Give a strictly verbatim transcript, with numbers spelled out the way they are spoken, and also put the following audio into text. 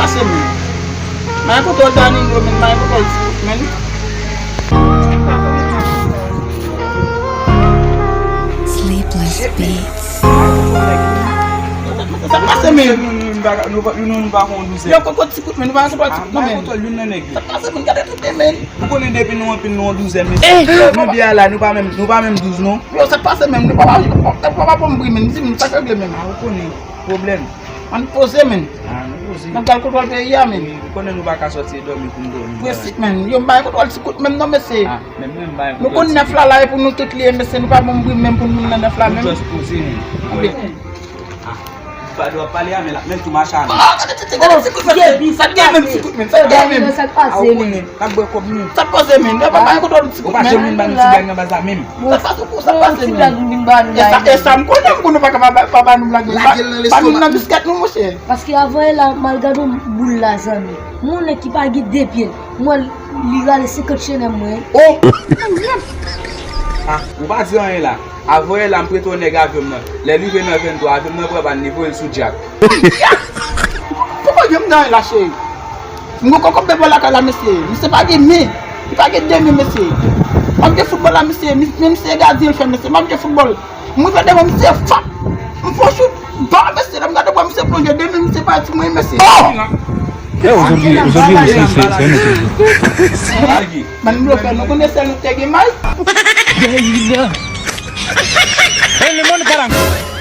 Pase men. Mwen kontwòl Danilo men, mwen kontwòl ti kout men. Sleepless Beats. Sa pase men. Nou pa konn douzè. Yo koko ti kout men, nou pa kontwòl ti kout men. Youn nan nèg yo. Sa pase men, gade tout men. Ou konnen depi nou anpil nou an douzè men. Nou de a la, nou pa menm, nou pa menm douz non. Yo sa pase men, nou pa pa pa pa bri men, di men sa k regle men. A ou konnen pwoblèm. An poze men. A nou poze. Mwen pral kontwòl peyi a men. Ou konnen nou pa ka sòti e dòmi pou nou dòmi. Prensip men, yo m bay kontwòl ti kout men non mesye. A menm menm bay. Nou konn nèf la la e pou nou tout li e mesye, nou pa bon bri men pou nou nan nèf la Nou men. just poze men. Ok. Fado ap pale a men la, men tou mache a men. Oh, gade ti gade ti kout men. Sa gen men ti kout men, sa gen men. Sa k pase men? N ap bwè kòb nou. Sa pase men, yo pa bay kontwòl ti Ou kout pa men. janm vin ban nou ti blag nan baz la menm. Sa pase pou sa pase Ti men. blag nou vin ba nou E sa la. E sa m konnen m konnen pa ka pa pa ba nou blag. Lage l nan Ba nou lestomak. Nan biskèt nou monchè. Paske avan e la, m al gade yon boul la zanmi. Yon nèg ki pa gen de pye. Mwen li rale senkant chenèm mwen. Oh. A ou pa di anyen la. Avan yè la m prete yon nèg avyon m nan. Lè l rive nan venntwa, avyon m nan pran pàn, li voye l sou djak. Poko gen m nan la cheri. M gon kòkòb de bò lakay la mesye. Misye pa gen men. Li pa gen de men mesye. M ap gen foutbòl la mesye. Misye gadyen l fè mesye. M ap gen foutbòl. M rive devan misye fap. M fè yon chout. Ba mesye la m gade bò misye plonje de men misye pati mwen mesye. Yo, aujourd'hui, aujourd'hui aussi, c'est c'est un autre jour. Ban m blofè nou konnen sèl nou te gen may. Hey, le monde parle.